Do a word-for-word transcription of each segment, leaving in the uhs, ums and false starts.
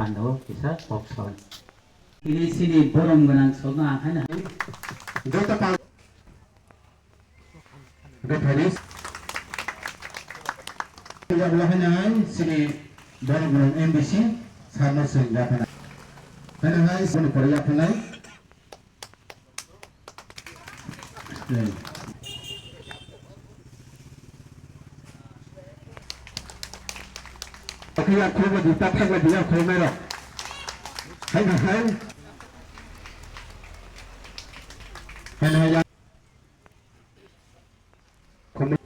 Ano kisa kok salai. Ini sini borom gwnang sokno ang haino hai. Joto pal. Gotharis. Yabulo haino hai sini borom gwnang M D C sarno swng japhana. Haino hai sini kori yaphanai. Kaya khulumadi, ta thangmadi, ya khulumai rok. Hai, hai, hai. Hai, hai, ya. Khulumai.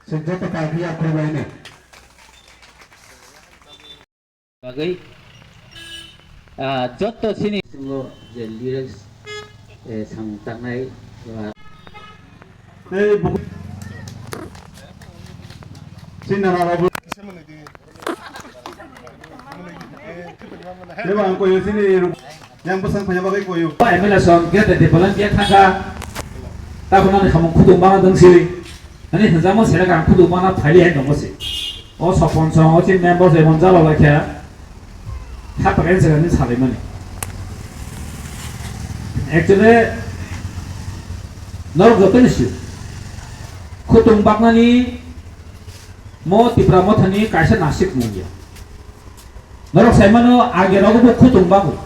Sejak ta kaya khulumai ne. Bagwi, ah, jotto sini singo je lyrics, eh, samung tangnai, ah, Tei buku sini nana rabu. Tei bang koyo sini ru-, yang bwsang phaiya bagwi koyo. M L A song gate de bolan dia thaka. Ta khunani khamung khutung bana dongsi. Ani hwnjamo selek ang khutung bana phaili hai dongsi. O sopon song, o chini member se mon jalo lai khe. Kha pakai se ni salai mani. Actually, norok joto ni sio. Khutung baknani mo Tipra Mothani kaisa nasik mung ya. Norok sai mano age rogo bo khutung bago.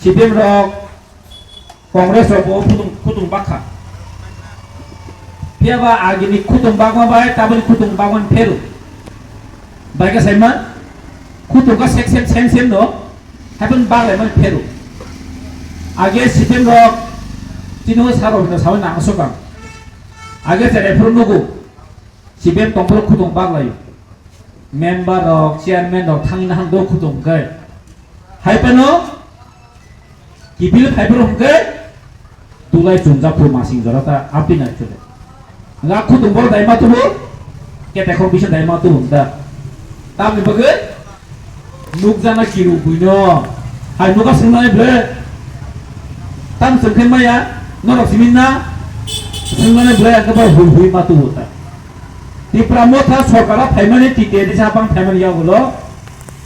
C P M rok, Congress rok bo khutung, khutung bakha. Phiya ba agini khutung bakma bai taboni khutung bakmani pheru. Bai khe saima khutung ka sek sem, sem, sem no, haiboni baglai mani pheru. Age C P M rok tini o saro hino sawi nang sokang. Age cherai phuru nugo C P M tongphuru khutung baglai. Member rok, chairman rok thangwi nahang do khutung khe. Hai phano kiphil phaiphuru hwnkhe dulai chungjak phu masing jora ta apni nai chule. Nga khutung bor dai ma tubu, kete khok bisa dai ma tubu da. Tamni bagwi nukjana kiru buino. Hai nuka swngnai ble. Tam swngkhe maya, norok simin na swngnai ble, ang khe bai hui hui ma tubu ta. Tipra Motha sorkara phaimani T T A D C hapang phaimani yagulo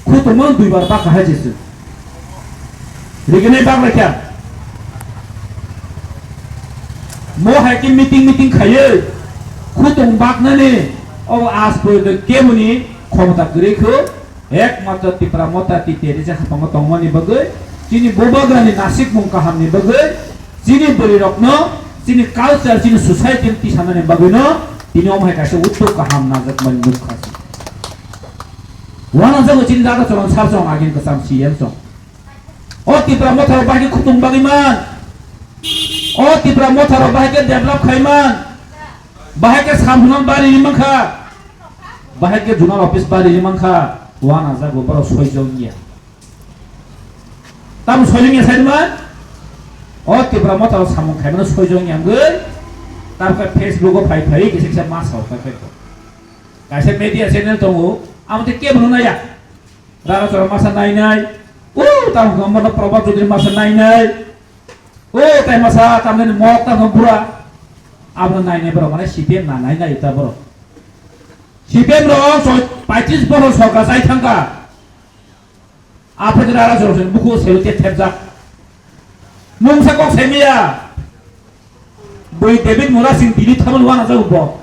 khutungma duibar bakha hai se chwng. Rigini bak lekha. Mo hai khe meeting meeting khaiwi khutung baknani obo aaj porjonto keboni khomota kwrwi kho. Ekmatro Tipra Motha T T A D C haphango tongmani bagwi, chini bubagrani nasikmung kahamni bagwi, chini bwrwirokno, chini culture, chini society-no tisanani bagwino tini omo hai kaisa uttok kaham najakmani nukha se. Uanajago chini dada chwlang sar chwng agini kwcham C M chwng. O Tipra Motha rok bahai khe khutung bagwi man. O Tipra Motha rok bahai khe develop khai man. Bahai khe samhwnang bari ri mankha. Bahai khe zonal office bari ri mankha. Uanajago borok soijong ya. Tamo soijong ya sai man. O Tipra Motha rok samung khaimano soijong ya wngwi. Tamkhe Facebook o phai phai kisa kisa ma sao kha khe. Kaisa media channel tongo. Amo tei kebo no naiya. Rara chora masa nainai. O, tamo khe Amarnath Prabhat Chaudhary masa nainai. O, tai masa tamni mok tamo bura. Abono nainai borok mane C P M na nainai ta borok. C P M rok so-, paichis bohor sorkar chai thangkha. Aphek rara chora se buku selu te thepjak. Mungsa kok saimaya. Bui David Murasing Delhi thamani uanajago bo.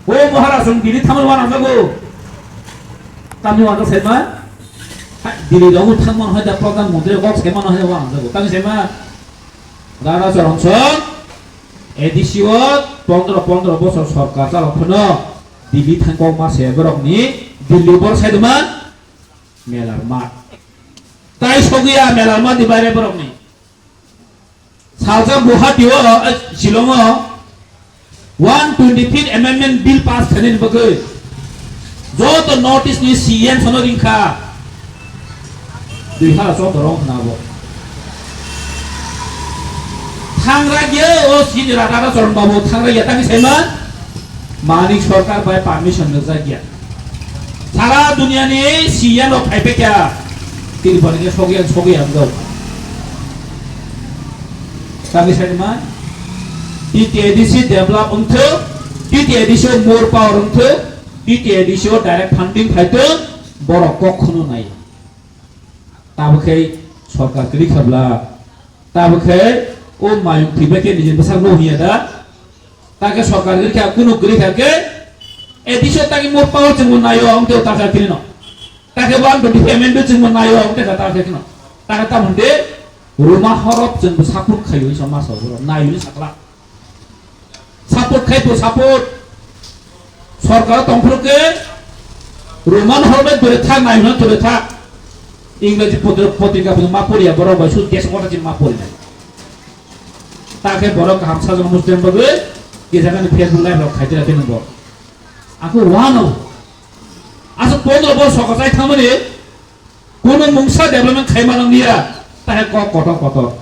O Maharaj chwng Delhi thamani uanajago. Tamni uanajak saima? Hai, Delhi rogo thangmano hai da Pradhan Mantri kok saimano hai uanajago. Tamni saima? Rara Charan Song A D C o pondro pondro bosor sorkar chalok phano Delhi thang kok ma se borokni Delhi bor sai doma. Melarma. Tai sogwi a melarma di baire borokni. Salsa Guwahati o, eh, Shillong o one twenty-fifth Amendment Bill pass khainani bagwi joto North East ni C M sono ringkha. Dui hala chok dorong khna bo. Thangra gya o sini Radha Charan Babu thangra gya tangwi saima Manik Sarkar bai permission nukjak ya. Sara duniani C M rok phai pekya Tripura ni sogwi ang sogwi ang jok. Kami sani ma T T A D C develop wngthok, T T A D C o more power wngthok, T T A D C o direct funding phaito, borok kok khunu nai. Tabukhe sorkar kwrwi khabla, tabukhe o mayung thwibai khe nijini bwsakno hiya da. Takhe sorkar kwrwi kha, kunu kwrwi kha khe, A D C o takhe more power chwngbo naio, ang teo takha khirino. Takhe one twenty payment bo chwngbo naio, ang teo takha khirino. Takhe tamo de, Ruma horop chwngbo support khaio, isa masa boro, naio ni sakla. Support khai to support. Sorkar tongphuru khe Roman horbe dure thak, nai hwnna dure thak. Ingreji potri-, potrika pun ma poriya, borok bai su desh kota chin ma pori nai. Ta khe borok kaham sajwk Muslim bagwi kisa kani Facebook live rok khai tira khe nang bo. Ako wano. Asa pondro bor sokosai thamani kono mungsa development khai manang niya. Ta he kok kotor kotor.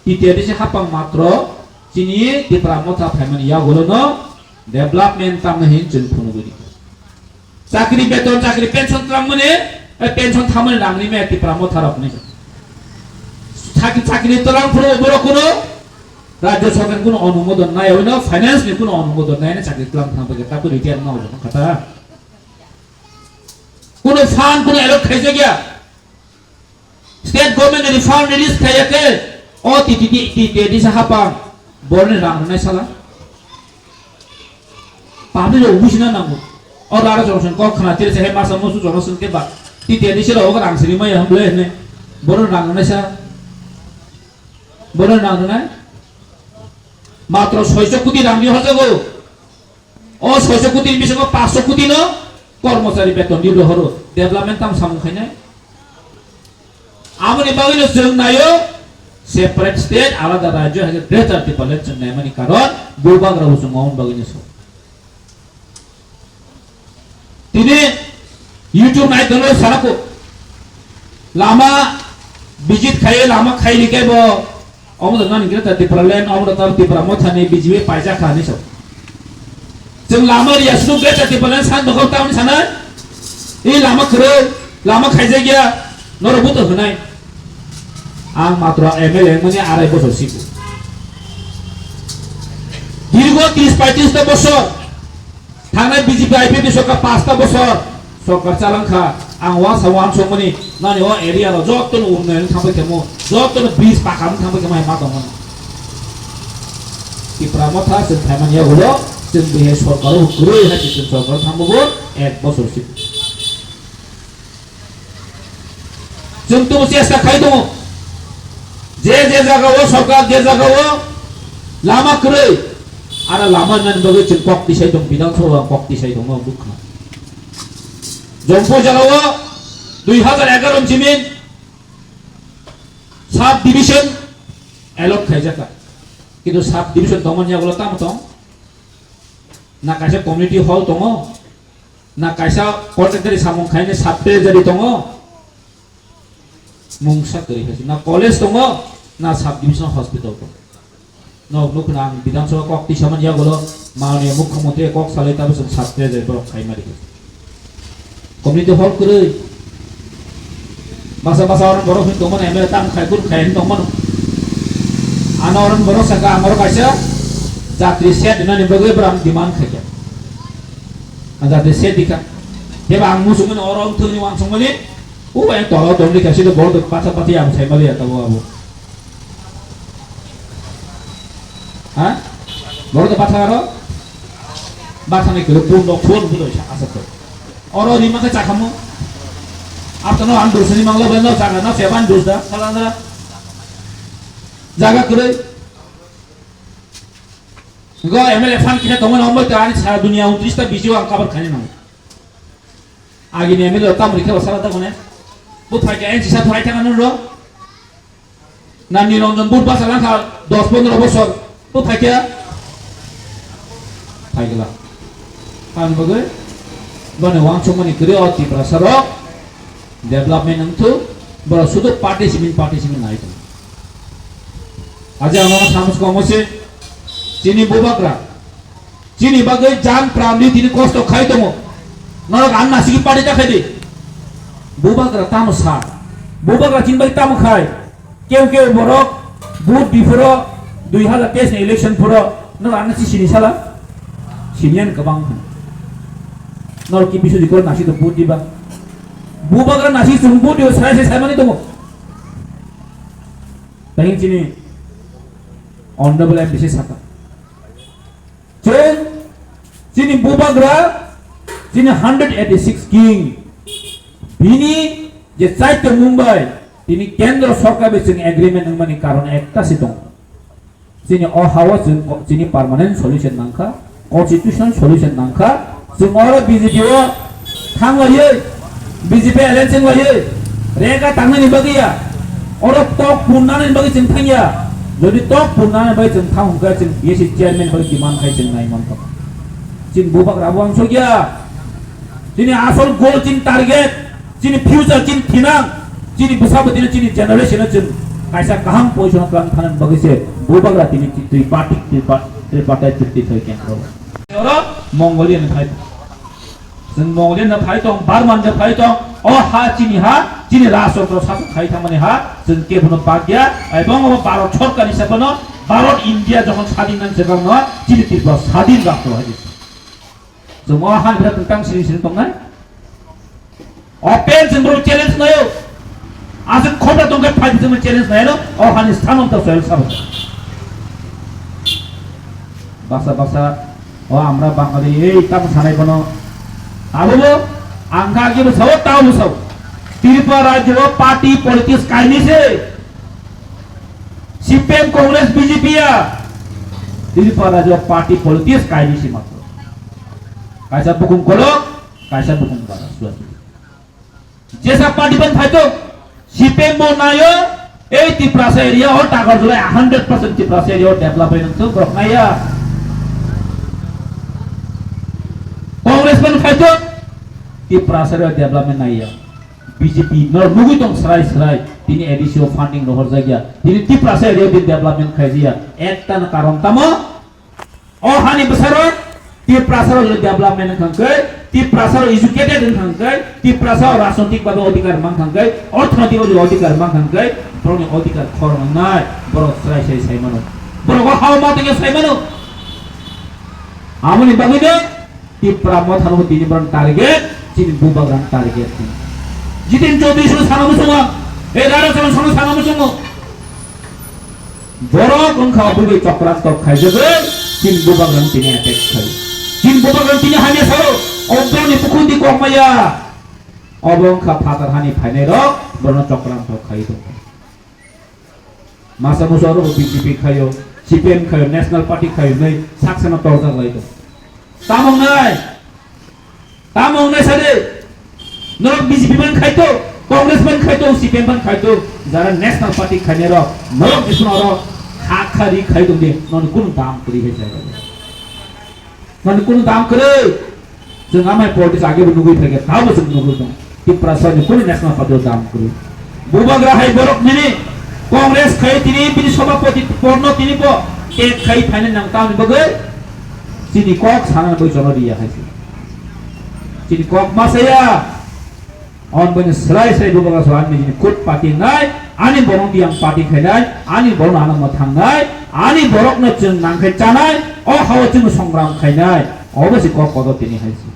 T T A D C hapang matro chini Tipra Motha phaimani yagulono development tamna hin chwng phunugwi di. Chakri beton, chakri pension twlangmani, eh, pension thamani rangni me Tipra Motha rokni. Chakri, chakri twlang phuru borok kuno rajya sarkar kuno onumodon nai, oino finance ni kuno onumodon nai, chakri twlang thang bagwi tabuk retire ma obo kata. Kuno fund kuno allot khaijak ya. State government ni fund release khaiya khe, o T T D, T T D sa hapang, borni rang rwnai sala. Public rok bujina nango. O rara jong song kok khna tiri se he masa musu jong song ke ba. T T D se rok rang siri maya hamle ne. Borni rang rwnai sa. Borni rang rwnai. Matro soiso koti rang di hojago. O soiso koti ni bisingo paanch koti no kormochari beton di rohoro, development tam samung khainai. Amoni bagwi no chwng naio separate state, alada rajyo hai khe Greater Tipraland chwng naimani karon bubagra bo chwng amoni bagwi no so. Tini YouTube nai tono sarako. Lama visit khai, lama khai ni kebo. Omo da nani Greater Tipraland, omo da Tipra Motha ni B J P paijak kha ni so. Chwng lama riya sunu Greater Tipraland san dokol town sana. I lama kwrwi, lama khaijak ya. Noro buto hwnai. Ang matro M L A mani arai bosor siku. Dirgo tris paitris ta bosor. Thangnai B J P I P F ni sorkar pasta bosor sorkar chalangkha, ang wansa wansukmani nani o area rok jotono unnoyon thangbai khemo, jotono bridge pakha wng thangbai khemo hai ma tongmani. Tipra Motha chwng phaimani yagulo chwng bihai sorkaro kwrwi hai chwng sorkar thangbo bo ek bosor si. Chwng tubu chesta khai tongo. Je je jaga o sorkar, je jaga o lama kwrwi, ara lama nani bagwi chwng kok tisai tong, Bidhan Sabha kok tisai tong, nukha. Jompo jaga o dui hazar egaroh ni simi sub division allot khaijak kha. Kintu sub division tongmani yagulo tamo tong? Na kaisa community hall tongo, na kaisa contractor samung khaini sub treasury tongo, mungsa kwrwi khaisi, na college tongo, na sub division hospital tongo. No, nukna ang Bidhan Sabha kok tisamani yagulo, Mananiya Mukhyamantri kok salai tabo chwng sub treasury borok khai mari. Community hall kwrwi. Basa basa orang borok hin tongmani M L A tam khai kun khai hin tongmani. Ano orang borok saka ang oro kaisa jatri set dinani bagwi bwrang demand khaikha. Ang jatri set dikha. Heba ang musungmani oro ang thwngni wansukmani. U ang tolo tongni kaisa borok basa basa yang sai mali ya tabo abo. Ha? Borok de bathang aro? Bathang ni kilo pun dok pun budo sa asat to. Oro ni mangke chakhamu. Apto no ang dusni manglo ben no chakha no seban dus da. Sala da. Jaga kwrwi. Go M L A fan kita tongo na ombai ta ani sara dunia untris ta B J P ang kabar khani nang. Agini M L A tam rikha basala ta kone. Bu phaikha N C sa phai thang anu ro. Na Niranjan Bhut basa langkha dos pondro bosor. Bu phaikha. Phaikla. Ang bagwi bani wangsukmani kwrwi o Tiprasa rok development wngthu. Borok sudu party simin party simin nai tong. Aja ano samus komo se chini bubagra. Chini bagwi jan pran di tini kosto khai tongo. Norok ang nasigi party ta khai di. Bubagra tamo sa. Bubagra chini bagwi tamo khai. Keu keu borok vote di phuro dui hazar teis ni election phuro norok ang nasi sini sala. Sinian kwbang. Norok ki Biswajit Koro nasi to vote diba. Bubagra nasi chwng vote diba, sai sai saimani tongo. Tei chini Honorable M D C saka. Chwng chini Bubagra, chini hundred eighty six king. Bini je chaito Mumbai, tini Kendra Sorkar bai chwng agreement wngmani karon ekta se tongo. Chini o hao chwng ko-, chini permanent solution nangkha, constitutional solution nangkha. Chwng oro B J P o thang laiwi, B J P alliance wng laiwi, rega tangnani bagwi ya, oro tok punnani bagwi chwng thang ya. Jodi tok punnani bagwi chwng thang hwnkhe chwng B S C chairman hoi demand khai chwng nai mankha. Chini Bubagra bo wansuk ya. Chini asol goal, chini target, chini future, chini thinang, chini bwsa bwtwi, chini generation o chwng kaisa kaham position o twlang thani bagwi se Bubagra tini Tripartite, Tripartite chukti thoi khe oro Mongolian phai. Chwng Mongolian no phai tong, Burman no phai tong, o ha chini ha, chini rajtantro sasok khai thangmani ha, chwng kebono bagya, ebong obo Bharat sorkar ni sabano, Bharat India jokhon sadin nang se bangno, chini Tripura sadin rajtro hai. Chwng o hani birat tang sini sini tongnai. Open chwng boro challenge nayo. Aswk khobra tongkhe phaidi chwng challenge nayo. O hani sthanw ta soil sabo. Basa basa. O amra Bangali ei tamo sanai bono. Abo bo ang kha agi bo sao tao bo sao. Tripura rajyo party politics kaini se. C P M, Congress, B J P ya. Tripura rajyo party politics kaini se matro. Kaisa bukung kolok, kaisa bukung bara, suatu. Jesa party ban phaito, C P M bo nayo, ei Tiprasa area o takar jolai hundred percent Tiprasa area o development wngthok borok naiya. Congress ban phaito, Tiprasa area o development naiya. B J P no nugui tong srai srai, tini A D C o funding rohor jagya, tini Tiprasa area o development khaijaya, ekta na karon tamo, O hani bwsarok Tiprasarok development wngkha hwnkhe, Tiprasarok educated wngkha hwnkhe, Tiprasarok rajnotik babe odhikar mankha hwnkhe, orthonotik odhikar mankha hwnkhe, borokni odhikar khorang wngnai, borok chwrai sai sai mano. Borok o hao ma tongya sai mano. Aboni bagwino Tipra Motha no tini borok target, chini bubagrang target. Jitin Chaudhary sono sana muchungo, e Radha Charan sono sana muchungo. Borok wngkha obo bai chokrantok khaijagwi, chini bubagrang tini attack khai. Chini bubagrang tini hamya sao, obroni bukhundi kokmaya. Obo wngkha phatar hani phainairok, borokno chokrantok khai tongkha. Masa musa oro B J P khaio, C P M khaio, National Party khaio, nai saksano torjak lai tong. Tamo wngnai? Tamo wngnai sade, norok B J P ban khaito, Congress ban khaito, C P M ban khaito, jara National Party khainai rok, norok bisingo oro kha kha ri khai tongdi, noni kunu dam kwrwi hai sai rok. Noni kunu dam kwrwi, chwng amai politics age bo nugwi phaikha, tabo chwng nugwi tong. Tiprasa ni kunu National Party o dam kwrwi. Bubagra hai borok nini Congress khai tini bini sabhapati porno tini bo tek khai phainai nang tamni bagwi chini kok sana bagwi jono riya hai se. Chini kok ma saya. On bini srai srai bubagra so ani jini kut party nai, ani borok yang party khainai, ani borok ano ma thangnai, ani borok no chwng nang khai chanai, o hao chwng songram khainai, obo se kok kodo tini hai se.